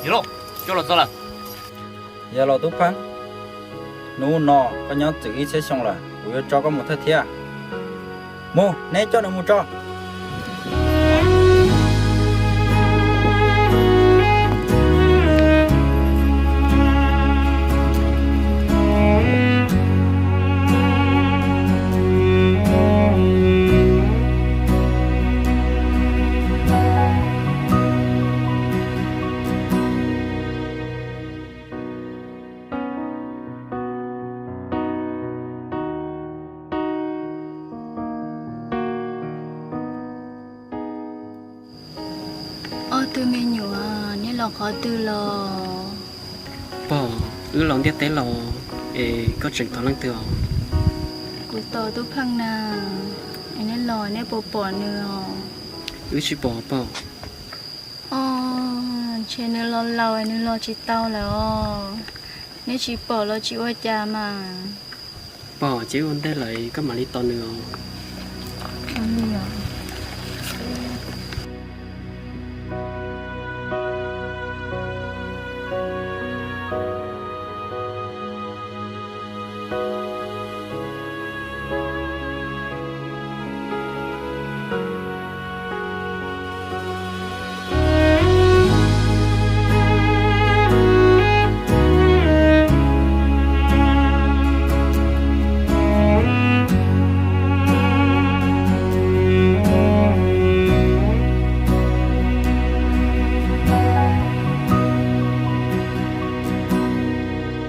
Yog los, coj los txog lawm. Yog los Tub Pheej, hnub no koj nyob txwm ib txhiab xyoo lawm, kuv yuav tso koj mus thawj thiab. Mus, neb coj nws mus tso. Ob tug me nyuam, neb los qhov twg los? Pog, wb los ntiaj teb los, es koj tseem tos leej twg os? Kuv tos Tub Pheej na, es neb los neb puas pom nws os? Wb tsis pom pog. Os, ntshe nws los laus nws los tsis tau lawm os. Neb tsis pom los tsis ua cas mas. Pog, ces wb ua ntej lawm koj mam li tos nws os.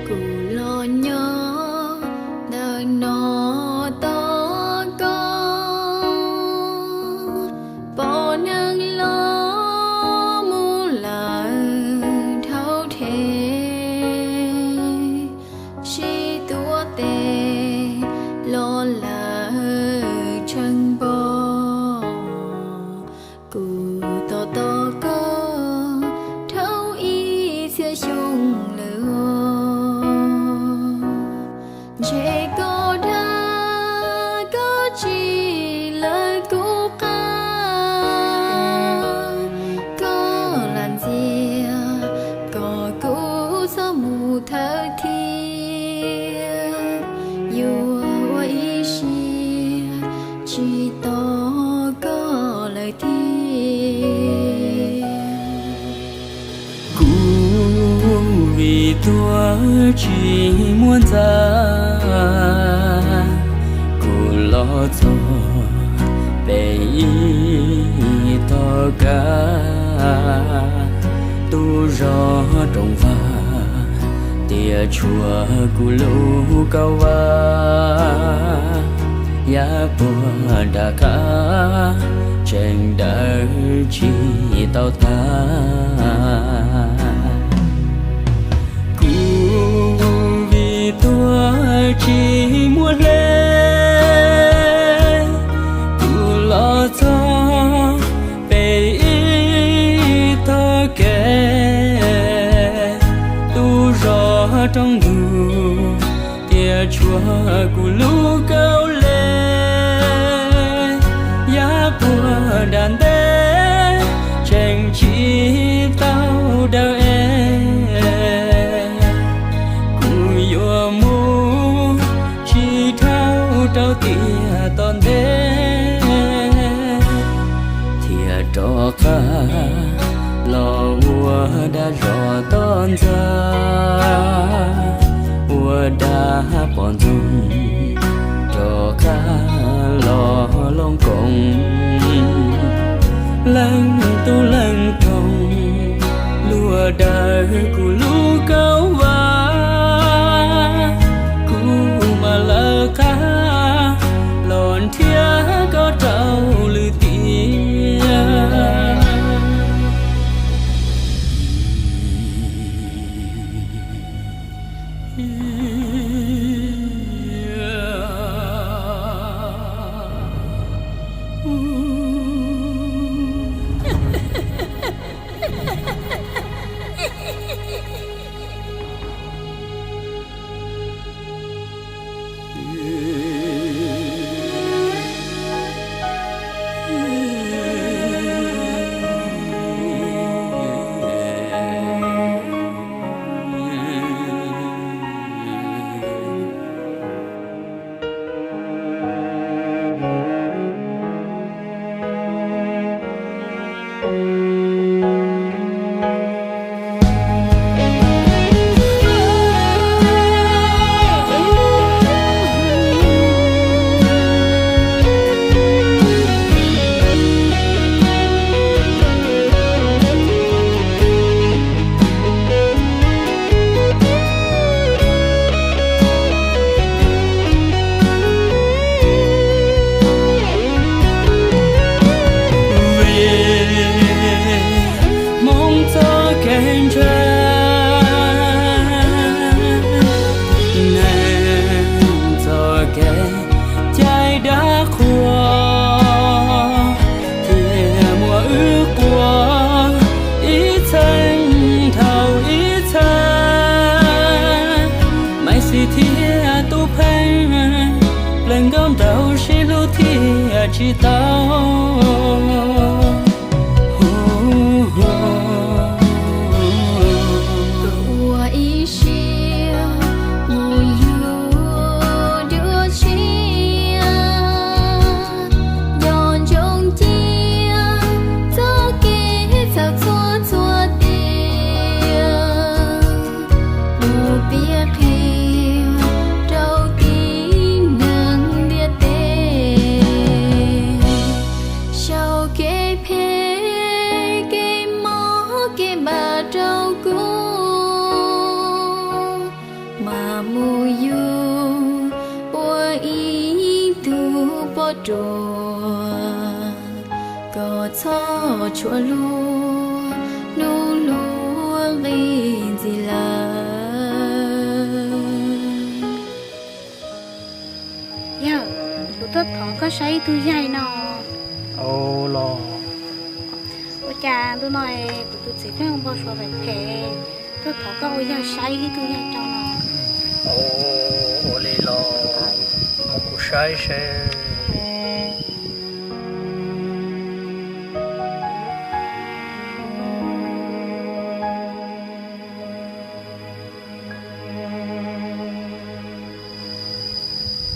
Kuv los nyob ntawm no tos koj, pom neeg los mus lawm dhau rhe, sib tuav tes los lawm tsheej npo. Kuv tos tos koj dhau ib txhiab xyoo lawm os. Ntshe koj dag koj tsim lawv kuv qab, koj lam ntxias kom kuv txhob mus thawm thiab, yuav ua ib siab tsis tos koj lawm thiab. Kuv vim tuag tsis muaj ntxa, kuv los txog pem ib tog kab, tus zos rooj vag tias tshuav kuv lub kaub vag, yav puag nram qab tseem dawb tsis tau tag. Kuv vim tuag tsis muaj hle, kuv los txog pem ib tog kev, tus zos rooj ntug tias tshuav kuv lub kaub le, yav puag nram ntej tseem tsis tau dawb es, kuv yuav mus tsis dhau rau tiam tom ntej, thiaj rov qab los ua dag zog toj ntxas, ua dag poj ntxoog rov qab los looj koom. Leej tub leej roog luag dawm kuv lub kaub vag, kuv mam lawv qab los nrhiav koj rau lwm tiam. Thiab tus pheej pleev nkauj nraug sib hlub thiaj tsis tau. Ua ib siab mus yug dua tshiab, nco ntsoov cia txoj kev txhaum txhua txhua tiam, mus piav qhia rau tib neeg ntiaj teb, sau kev phem kev mob kev npam rau kuv, mas mus yug ua ib tug poj ruam, kom txhob tshuav luag hnub luag nqi ntxiv lawm. Yawg, kuv tuaj thov koj saib ib tug yaig no. Ua los? Ua cas ntu no kuv tus txiv pheej ua npau suav phem phem, tuaj thov koj ua yawg saib ib tug yaig rau no. Ua li los, mus kuv saib seb.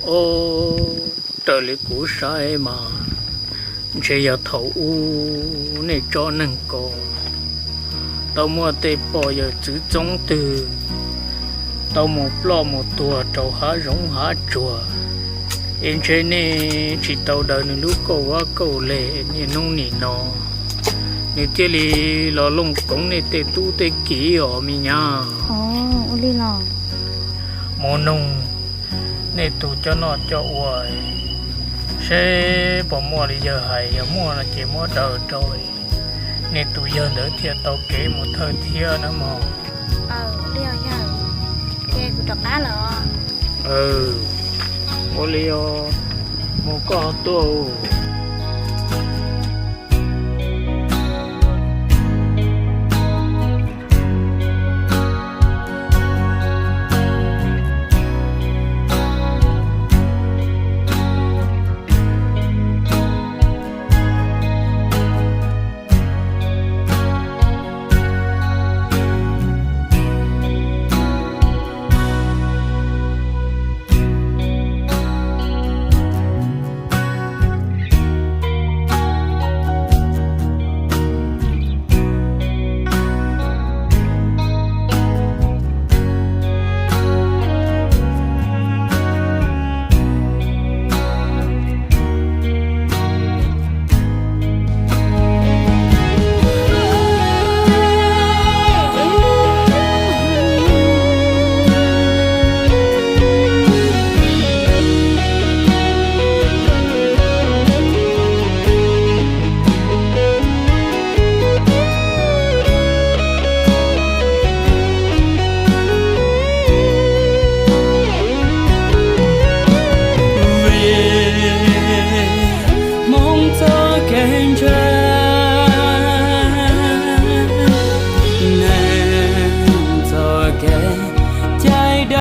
Au, raws li kuv saib mas ntshe yog thaum ub nej tsob neeg ko tau muaj tej poj yawg txwv txoob twg tau mus ploj mus tuag rau hav zoov hav tsuag, es ntshe nej tsis tau daws nws lub kauj vab kauj leg niaj hnub nim no, nws thiaj li los looj koov nej tej tub tej kiv os me nyab. Ua li los? Mus nug nej tus coj noj coj ua seb puas muaj li yawg hais, yog muaj no ces muab daws rau nej tus yawg ntawd thiaj tau kev mus thawj thiab na mog. Ua li os yawg, ces kuv rov qab lawm. Ua li os, mus koj tuaj.